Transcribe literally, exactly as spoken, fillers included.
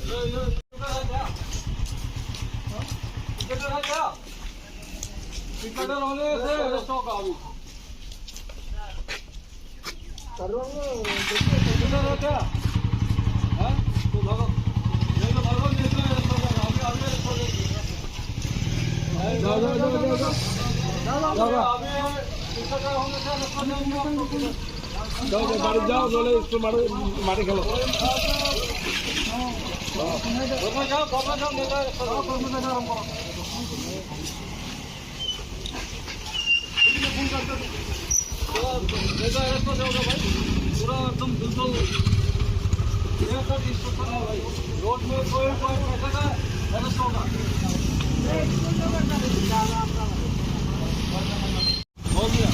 যাও, যাও, বাড়ি যাও, নাহলে একটু মাঠে, মাঠে খেলো। पूरा एकदम बिल्कुल रोड में कोई, कोई पैसा का अरेस्ट होगा। हो गया।